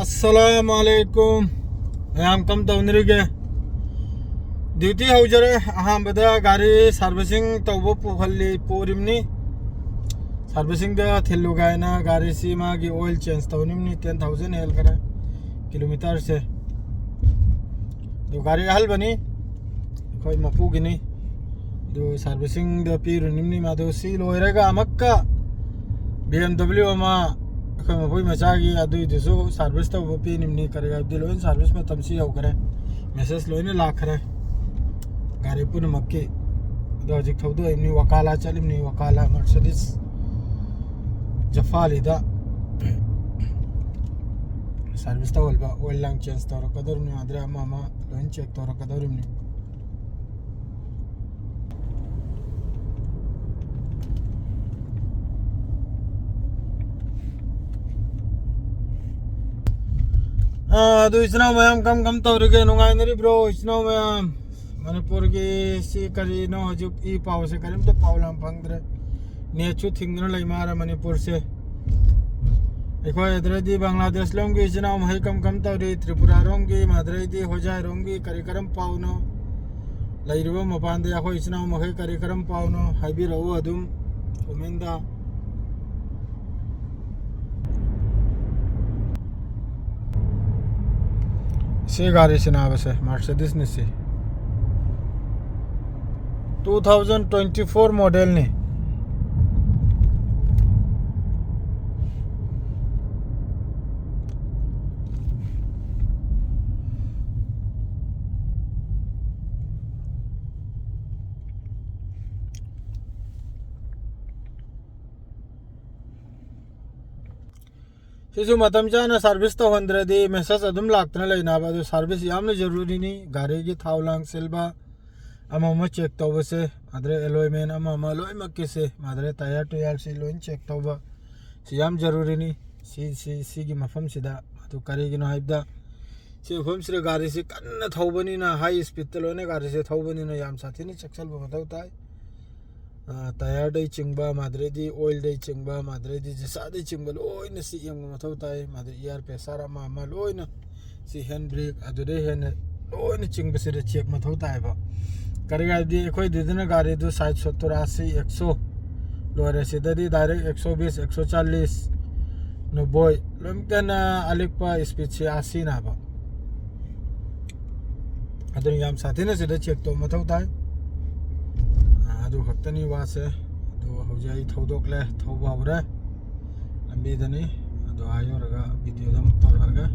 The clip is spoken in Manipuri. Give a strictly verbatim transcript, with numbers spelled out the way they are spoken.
ꯑꯁꯂꯥꯃꯨ ꯑꯂꯩꯀꯨꯝ꯫ ꯃꯌꯥꯝ ꯀꯝ ꯇꯧꯅꯔꯤꯒꯦ? ꯗ꯭ꯌꯨꯇꯤ ꯍꯧꯖꯔꯦ꯫ ꯑꯍꯥꯟꯕꯗ ꯒꯥꯔꯤ ꯁꯥꯔꯚꯤꯁꯤꯡ ꯇꯧꯕ ꯄꯨꯍꯜꯂꯤ, ꯄꯨꯔꯤꯕꯅꯤ꯫ ꯁꯥꯔꯚꯤꯁꯤꯡꯗ ꯊꯤꯜꯂꯨ ꯀꯥꯏꯅ ꯒꯥꯔꯤꯁꯤ ꯃꯥꯒꯤ ꯑꯣꯏꯜ ꯆꯦꯟꯖ ꯇꯧꯅꯤꯡꯕꯅꯤ꯫ ꯇꯦꯟ ꯊꯥꯎꯖꯟ ꯍꯦꯜꯈꯔꯦ ꯀꯤꯂꯣꯃꯤꯇꯔꯁꯦ꯫ ꯑꯗꯨ ꯒꯥꯔꯤ ꯑꯍꯜꯕꯅꯤ, ꯑꯩꯈꯣꯏ ꯃꯄꯨꯒꯤꯅꯤ꯫ ꯑꯗꯨ ꯁꯥꯔꯚꯤꯁꯤꯡꯗ ꯄꯤꯔꯨꯅꯤꯡꯅꯤ꯫ ꯃꯗꯨ ꯁꯤ ꯂꯣꯏꯔꯒ ꯑꯃꯨꯛꯀ ꯕꯤ ꯑꯦꯝ ꯗꯕ꯭ꯂꯤꯎ ꯑꯃ ꯑꯩꯈꯣꯏ ꯃꯄꯨꯏ ꯃꯆꯥꯒꯤ, ꯑꯗꯨꯏꯗꯨꯁꯨ ꯁꯥꯔꯚꯤꯁ ꯇꯧꯕ ꯄꯤꯅꯤꯡꯅꯤ꯫ ꯀꯔꯤ ꯍꯥꯏꯕꯗꯤ ꯂꯣꯏꯅ ꯁꯥꯔꯚꯤꯁ ꯃꯇꯝꯁꯤ ꯌꯧꯈꯔꯦ, ꯃꯦꯁꯦꯖ ꯂꯣꯏꯅ ꯂꯥꯛꯈꯔꯦ ꯒꯥꯔꯤ ꯄꯨꯝꯅꯃꯛꯀꯤ꯫ ꯑꯗꯣ ꯍꯧꯖꯤꯛ ꯊꯧꯗꯣꯛꯏꯕꯅꯤ, ꯋꯀꯥꯂꯥ ꯆꯠꯂꯤꯕꯅꯤ, ꯋꯀꯥꯂꯥ ꯃꯔꯁꯤꯗꯤꯁ ꯖꯐꯥꯂꯤꯗ ꯁꯥꯔꯚꯤꯁ ꯇꯧꯍꯟꯕ, ꯑꯣꯏꯜ ꯂꯥꯡ ꯆꯦꯟꯖ ꯇꯧꯔꯛꯀꯗꯧꯔꯤꯕꯅꯤ, ꯑꯗꯩ ꯑꯃ ꯑꯃ ꯂꯣꯏꯅ ꯆꯦꯛ ꯇꯧꯔꯛꯀꯗꯧꯔꯤꯕꯅꯤ꯫ ꯑꯥ, ꯑꯗꯨ ꯏꯆꯤꯟ ꯏꯅꯥꯎ ꯃꯌꯥꯝ ꯀꯝ ꯀꯝ ꯇꯧꯔꯤꯒꯦ? ꯅꯨꯡꯉꯥꯏꯅꯔꯤꯕ꯭ꯔꯣ ꯏꯆꯤꯟ ꯏꯅꯥꯎ ꯃꯌꯥꯝ? ꯃꯅꯤꯄꯨꯔꯒꯤ ꯁꯤ ꯀꯔꯤꯅꯣ, ꯍꯧꯖꯤꯛ ꯏ ꯄꯥꯎꯁꯦ ꯀꯔꯤꯝꯇ ꯄꯥꯎ ꯂꯥꯡ ꯐꯪꯗ꯭ꯔꯦ꯫ ꯅꯦꯠꯁꯨ ꯊꯤꯡꯗꯨꯅ ꯂꯩ ꯃꯥꯔꯦ ꯃꯅꯤꯄꯨꯔꯁꯦ꯫ ꯑꯩꯈꯣꯏ ꯑꯗꯨꯗꯩꯗꯤ ꯕꯪꯒ꯭ꯂꯥꯗꯦꯁ ꯂꯣꯝꯒꯤ ꯏꯆꯤꯟ ꯏꯅꯥꯎ ꯃꯈꯩ ꯀꯝ ꯀꯝ ꯇꯧꯔꯤ? ꯇ꯭ꯔꯤꯄꯨꯔꯥꯔꯣꯝꯒꯤ, ꯃꯗꯨꯗꯩꯗꯤ ꯍꯣꯖꯥꯏꯔꯣꯝꯒꯤ ꯀꯔꯤ ꯀꯔꯝ ꯄꯥꯎꯅꯣ? ꯂꯩꯔꯤꯕ ꯃꯄꯥꯟꯗ ꯑꯩꯈꯣꯏ ꯏꯆꯤꯟ ꯏꯅꯥꯎ ꯃꯈꯩ ꯀꯔꯤ ꯀꯔꯝ ꯄꯥꯎꯅꯣ ꯍꯥꯏꯕꯤꯔꯛꯎ ꯑꯗꯨꯝ ꯀꯣꯃꯦꯟꯗ꯫ ꯁꯤ ꯒꯥꯔꯤꯁꯤ ꯅꯥꯕꯁꯦ ꯃꯥꯔꯁꯤꯗꯤꯁꯅꯤ ꯁꯤ꯫ Two thousand twenty four modelꯅꯤ꯫ ꯁꯤꯁꯨ ꯃꯇꯝ ꯆꯥꯅ ꯁꯥꯔꯚꯤꯁ ꯇꯧꯍꯟꯗ꯭ꯔꯗꯤ ꯃꯦꯁꯦꯖ ꯑꯗꯨꯝ ꯂꯥꯛꯇꯅ ꯂꯩꯅꯕ꯫ ꯑꯗꯨ ꯁꯥꯔꯚꯤꯁ ꯌꯥꯝꯅ ꯖꯔꯨꯔꯤꯅꯤ꯫ ꯒꯥꯔꯤꯒꯤ ꯊꯥꯎ ꯂꯥꯡ ꯁꯤꯜꯕ, ꯑꯃ ꯑꯃ ꯆꯦꯛ ꯇꯧꯕꯁꯦ, ꯑꯗꯨꯗꯩ ꯑꯦꯂꯣꯏꯃꯦꯟ ꯑꯃ ꯑꯃ ꯂꯣꯏꯅꯃꯛꯀꯤꯁꯦ, ꯑꯗꯨꯗꯩ ꯇꯥꯌꯔ ꯇꯨꯌꯥꯔꯁꯤ ꯂꯣꯏꯅ ꯆꯦꯛ ꯇꯧꯕ, ꯁꯤ ꯌꯥꯝ ꯖꯔꯨꯔꯤꯅꯤ꯫ ꯁꯤ, ꯁꯤ, ꯁꯤꯒꯤ ꯃꯐꯝꯁꯤꯗ꯫ ꯑꯗꯨ ꯀꯔꯤꯒꯤꯅꯣ ꯍꯥꯏꯕꯗ ꯁꯤ ꯃꯐꯝꯁꯤꯗ ꯒꯥꯔꯤꯁꯤ ꯀꯟꯅ ꯊꯧꯕꯅꯤꯅ, ꯍꯥꯏ ꯁ꯭ꯄꯤꯠꯇ ꯂꯣꯏꯅ ꯒꯥꯔꯤꯁꯦ ꯊꯧꯕꯅꯤꯅ ꯌꯥꯝ ꯁꯥꯊꯤꯅ ꯆꯦꯛꯁꯤꯟꯕ ꯃꯊꯧ ꯇꯥꯏ꯫ ꯇꯥꯌꯔꯗꯩ ꯆꯤꯡꯕ, ꯃꯥꯗ꯭ꯔꯩꯗꯤ ꯑꯣꯏꯜꯗꯩ ꯆꯤꯡꯕ, ꯃꯥꯗ꯭ꯔꯩꯗꯤ ꯖꯤꯁꯥꯗꯩ ꯆꯤꯡꯕ ꯂꯣꯏꯅ ꯁꯤ ꯌꯦꯡꯕ ꯃꯊꯧ ꯇꯥꯏ꯫ ꯃꯥꯗ꯭ꯔꯩ ꯏꯌꯥꯔ ꯄ꯭ꯔꯦꯁꯔ ꯑꯃ ꯑꯃ ꯂꯣꯏꯅ ꯁꯤ ꯍꯦꯟ ꯕ꯭ꯔꯦꯛ ꯑꯗꯨꯗꯩ ꯍꯦꯟꯅ ꯂꯣꯏꯅ ꯆꯤꯡꯕꯁꯤꯗ ꯆꯦꯛ ꯃꯊꯧ ꯇꯥꯏꯕ꯫ ꯀꯔꯤꯒꯤ ꯍꯥꯏꯕꯗꯤ ꯑꯩꯈꯣꯏꯗꯨꯗꯅ ꯒꯥꯔꯤꯗꯨ ꯁꯥꯏꯠ ꯁꯣꯠꯇꯣꯔꯥꯁꯤ ꯑꯦꯛꯁꯣ ꯂꯣꯏꯔꯦ, ꯁꯤꯗꯗꯤ ꯗꯥꯏꯔꯦꯛ ꯑꯦꯛꯁꯣ ꯕꯤꯁ, ꯑꯦꯛꯁꯣ ꯆꯥꯂꯤꯁ, ꯅꯣꯕꯣꯏ ꯂꯣꯏꯅꯃꯛꯇꯅ ꯑꯂꯤꯛꯄ ꯁ꯭ꯄꯤꯠꯁꯤ ꯑꯥꯁꯤꯅ ꯍꯥꯏꯕ꯫ ꯑꯗꯨꯅ ꯌꯥꯝ ꯁꯥꯊꯤꯅ ꯁꯤꯗ ꯆꯦꯛ ꯇꯧꯕ ꯃꯊꯧ ꯇꯥꯏ꯫ ꯑꯗꯨ ꯈꯛꯇꯅꯤ ꯋꯥꯁꯦ꯫ ꯑꯗꯨ ꯍꯧꯖꯤꯛ ꯑꯩ ꯊꯧꯗꯣꯛꯂꯦ, ꯊꯧꯕ ꯍꯧꯔꯦ꯫ ꯂꯝꯕꯤꯗꯅꯤ꯫ ꯑꯗꯣ ꯑꯥ ꯌꯧꯔꯒ ꯚꯤꯗꯤꯑꯣꯗ ꯑꯃꯨꯛ ꯇꯧꯔꯛꯑꯒꯦ꯫